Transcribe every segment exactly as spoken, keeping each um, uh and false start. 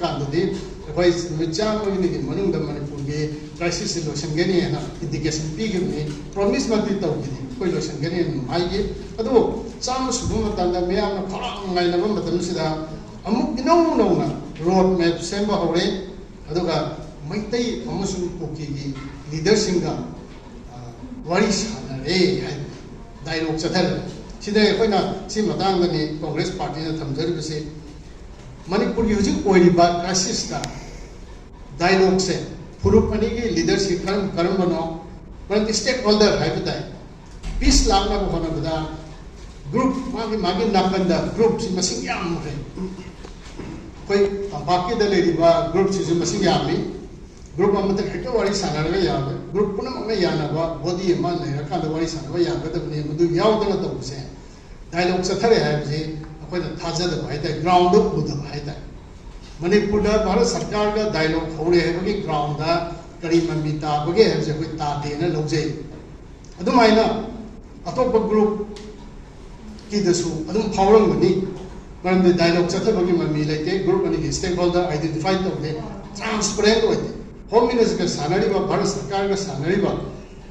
ꯀꯥꯟꯗꯗꯤ ꯑꯩꯈꯣꯏ ꯅꯨꯃꯤꯠ ꯆꯥꯝꯃꯒꯤ ꯃꯅꯨꯡꯗ ꯃꯅꯤꯄꯨꯔꯒꯤ ꯀ꯭ꯔꯥꯏꯁꯤꯁꯁꯤ ꯂꯣꯏꯁꯤꯟꯒꯅꯤ ꯍꯥꯏꯅ ꯏꯟꯗꯤꯀꯦꯁꯟ ꯄꯤꯈꯤꯕꯅꯤ, ꯄ꯭ꯔꯣꯃꯤꯁꯃꯛꯇꯤ ꯇꯧꯈꯤꯗꯦ, ꯑꯩꯈꯣꯏ ꯂꯣꯏꯁꯤꯟꯒꯅꯤ ꯑꯗꯨꯝ ꯍꯥꯏꯈꯤ꯫ ꯑꯗꯨꯕꯨ ꯆꯥꯝꯃ ꯁꯨꯕ ꯃꯇꯝꯗ ꯃꯤꯌꯥꯝꯅ ꯈꯧꯔꯥꯡꯅ ꯉꯥꯏꯅꯕ ꯃꯇꯝꯁꯤꯗ ꯑꯃꯨꯛ ꯏꯅꯧ ꯅꯧꯅ ꯔꯣꯗ ꯃꯦꯞ ꯁꯦꯝꯕ ꯍꯧꯔꯦ꯫ ꯑꯗꯨꯒ ꯃꯩꯇꯩ ꯑꯃꯁꯨꯡ ꯀꯨꯀꯤꯒꯤ ꯂꯤꯗꯔꯁꯤꯡꯒ ꯋꯥꯔꯤ ꯁꯥꯟꯅꯔꯦ ꯍꯥꯏꯕ ꯗꯥꯏꯂꯣꯒ ꯆꯠꯊꯔꯦ꯫ ꯁꯤꯗ ꯑꯩꯈꯣꯏꯅ ꯁꯤ ꯃꯇꯥꯡꯗꯅꯤ ꯀꯣꯡꯒ꯭ꯔꯦꯁ ꯄꯥꯔꯇꯤꯅ ꯊꯝꯖꯔꯤꯕꯁꯤ, ꯃꯅꯤꯄꯨꯔꯒꯤ ꯍꯧꯖꯤꯛ ꯑꯣꯏꯔꯤꯕ ꯀ꯭ꯔꯥꯏꯁꯤꯁꯇ ꯗꯥꯏꯂꯣꯒꯁꯦ ꯐꯨꯔꯨꯞ ꯑꯅꯤꯒꯤ ꯂꯤꯗꯔꯁꯤꯞ ꯀꯔꯝ ꯀꯔꯝꯕꯅꯣ? ꯃꯔꯝꯗꯤ ꯁ꯭ꯇꯦꯛ ꯍꯣꯜꯗꯔ ꯍꯥꯏꯕ ꯇꯥꯏ꯫ ꯄꯤꯁ ꯂꯥꯛꯅꯕ ꯍꯣꯠꯅꯕꯗ ꯒ꯭ꯔꯨꯞ, ꯃꯥꯒꯤ ꯃꯥꯒꯤ ꯅꯥꯀꯟꯗ ꯒ꯭ꯔꯨꯞꯁꯤ ꯃꯁꯤꯡ ꯌꯥꯝꯈ꯭ꯔꯦ꯫ ꯑꯩꯈꯣꯏ ꯇꯝꯄꯥꯛꯀꯤꯗ ꯂꯩꯔꯤꯕ ꯒ꯭ꯔꯨꯞꯁꯤꯁꯨ ꯃꯁꯤꯡ ꯌꯥꯝꯃꯤ꯫ ꯒ꯭ꯔꯨꯞ ꯑꯃꯗ ꯍꯦꯛꯇ ꯋꯥꯔꯤ ꯁꯥꯟꯅꯔꯒ ꯌꯥꯔꯣꯏ, ꯒ꯭ꯔꯨꯞ ꯄꯨꯝꯅꯃꯛꯅ ꯌꯥꯅꯕ ꯕꯣꯗꯤ ꯑꯃ ꯂꯩꯔꯀꯥꯟꯗ ꯋꯥꯔꯤ ꯁꯥꯟꯅꯕ ꯌꯥꯒꯗꯕꯅꯤ꯫ ꯃꯗꯨ ꯌꯥꯎꯗꯅ ꯇꯧꯕꯁꯦ, ꯗꯥꯏꯂꯣꯒ ꯆꯠꯊꯔꯦ ꯍꯥꯏꯕꯁꯤ ꯑꯩꯈꯣꯏꯅ ꯊꯥꯖꯗꯕ ꯍꯥꯏ ꯇꯥꯔꯦ, ꯒ꯭ꯔꯥꯎꯟꯗ ꯎꯗꯕ ꯍꯥꯏ ꯇꯥꯔꯦ꯫ ꯃꯅꯤꯄꯨꯔꯗ ꯚꯥꯔꯠ ꯁꯔꯀꯥꯔꯒ ꯗꯥꯏꯂꯣꯒ ꯍꯧꯔꯦ ꯍꯥꯏꯕꯒꯤ ꯒ꯭ꯔꯥꯎꯟꯗ ꯀꯔꯤ ꯃꯃꯤ ꯇꯥꯕꯒꯦ ꯍꯥꯏꯕꯁꯦ ꯑꯩꯈꯣꯏ ꯇꯥꯗꯦꯅ ꯂꯧꯖꯩ꯫ ꯑꯗꯨꯃꯥꯏꯅ ꯑꯇꯣꯞꯄ ꯒ꯭ꯔꯨꯞꯀꯤꯗꯁꯨ ꯑꯗꯨꯝ ꯐꯥꯎꯔꯝꯒꯅꯤ, ꯃꯔꯝꯗꯤ ꯗꯥꯏꯂꯣꯒ ꯆꯠꯊꯕꯒꯤ ꯃꯃꯤ ꯂꯩꯇꯦ, ꯒ꯭ꯔꯨꯞ ꯑꯅꯤꯒꯤ ꯁ꯭ꯇꯦꯛ ꯍꯣꯜꯗꯔ ꯑꯥꯏꯗꯦꯟꯇꯤꯐꯥꯏ ꯇꯧꯗꯦ, ꯇ꯭ꯔꯥꯟꯁꯄꯔꯦꯟ ꯑꯣꯏꯗꯦ꯫ ꯍꯣꯝ ꯃꯤꯅꯤꯁꯇꯔꯒ ꯁꯥꯟꯅꯔꯤꯕ, ꯚꯥꯔꯠ ꯁꯔꯀꯥꯔꯒ ꯁꯥꯟꯅꯔꯤꯕ,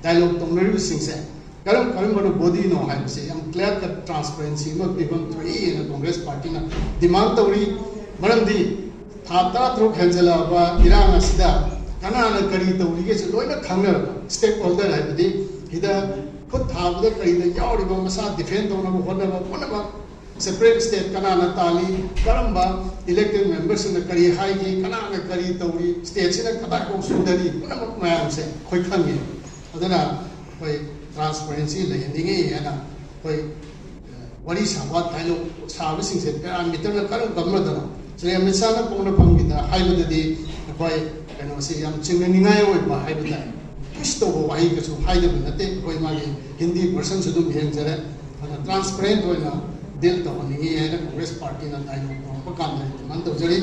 ꯗꯥꯏꯂꯣꯒ ꯇꯧꯅꯔꯤꯕꯁꯤꯡꯁꯦ ꯀꯔꯝ ꯀꯔꯝꯕꯅ ꯕꯣꯗꯤꯅꯣ ꯍꯥꯏꯕꯁꯦ ꯌꯥꯝ ꯀ꯭ꯂꯤꯌꯥꯔ ꯀꯠ ꯇ꯭ꯔꯥꯟꯁꯄꯔꯦꯟꯁꯤ ꯑꯃ ꯄꯤꯐꯝ ꯊꯣꯛꯏ ꯍꯥꯏꯅ ꯀꯣꯡꯒ꯭ꯔꯦꯁ ꯄꯥꯔꯇꯤꯅ ꯗꯤꯃꯥꯟ ꯇꯧꯔꯤ꯫ ꯃꯔꯝꯗꯤ ꯊꯥ ꯇꯔꯥꯇꯔꯨꯛ ꯍꯦꯟꯖꯜꯂꯛꯑꯕ ꯏꯔꯥꯡ ꯑꯁꯤꯗ ꯀꯅꯥꯅ ꯀꯔꯤ ꯇꯧꯔꯤꯒꯦꯁꯨ ꯂꯣꯏꯅ ꯈꯪꯅꯔꯕ, ꯁ꯭ꯇꯦꯛ ꯍꯣꯜꯗꯔ ꯍꯥꯏꯕꯗꯤ ꯁꯤꯗ ꯈꯨꯠ ꯊꯥꯕꯗ ꯀꯔꯤꯗ ꯌꯥꯎꯔꯤꯕ, ꯃꯁꯥ ꯗꯤꯐꯦꯟ ꯇꯧꯅꯕ ꯍꯣꯠꯅꯕ ꯄꯨꯝꯅꯃꯛ, ꯁꯦꯄꯔꯦꯠ ꯁ꯭ꯇꯦꯠ ꯀꯅꯥꯅ ꯇꯥꯜꯂꯤ, ꯀꯔꯝꯕ ꯏꯂꯦꯛꯇꯦꯗ ꯃꯦꯝꯕꯔꯁꯤꯡꯅ ꯀꯔꯤ ꯍꯥꯏꯒꯦ, ꯀꯅꯥꯅ ꯀꯔꯤ ꯇꯧꯔꯤ, ꯁ꯭ꯇꯦꯠꯁꯤꯅ ꯀꯗꯥꯏꯐꯥꯎ ꯁꯣꯟꯊꯔꯤ, ꯄꯨꯝꯅꯃꯛ ꯃꯌꯥꯝꯁꯦ ꯑꯩꯈꯣꯏ ꯈꯪꯉꯤ꯫ ꯑꯗꯨꯅ ꯑꯩꯈꯣꯏ ꯇ꯭ꯔꯥꯟꯁꯄꯔꯦꯟꯁꯤ ꯂꯩꯍꯟꯅꯤꯡꯉꯤ ꯍꯥꯏꯅ ꯑꯩꯈꯣꯏ ꯋꯥꯔꯤ ꯁꯥꯕ, ꯗꯥꯏꯂꯣꯒ ꯁꯥꯕꯁꯤꯡꯁꯦ ꯄꯦꯔꯥꯃꯤꯇꯔꯅ ꯀꯔꯝ ꯀꯔꯝꯕꯗꯅꯣ? ꯁ꯭ꯔꯤ ꯑꯃꯤꯠ ꯁꯥꯍꯅ ꯄꯣꯛꯅꯐꯝꯒꯤꯗ ꯍꯥꯏꯕꯗꯗꯤ ꯑꯩꯈꯣꯏ ꯀꯩꯅꯣꯁꯤ ꯌꯥꯝ ꯆꯤꯡꯅꯅꯤꯡꯉꯥꯏ ꯑꯣꯏꯕ ꯍꯥꯏꯕ ꯇꯥꯏ꯫ ꯄꯤꯁ ꯇꯧꯕ ꯋꯥꯍꯩ ꯀꯩꯁꯨ ꯍꯥꯏꯗꯕ ꯅꯠꯇꯦ꯫ ꯑꯩꯈꯣꯏ ꯃꯥꯒꯤ ꯍꯤꯟꯗꯤ ꯚꯔꯁꯟꯁꯨ ꯑꯗꯨꯝ ꯌꯦꯡꯖꯔꯦ꯫ ꯑꯗꯨꯅ ꯇ꯭ꯔꯥꯟꯁꯄꯔꯦꯟ ꯑꯣꯏꯅ ꯗꯤꯜ ꯇꯧꯍꯟꯅꯤꯡꯉꯤ ꯍꯥꯏꯅ ꯀꯣꯡꯒ꯭ꯔꯦꯁ ꯄꯥꯔꯇꯤꯅ ꯗꯥꯏꯂꯣꯒ ꯇꯧꯔꯛꯄ ꯀꯥꯟꯗ ꯗꯤꯃꯥꯟ ꯇꯧꯖꯔꯤ꯫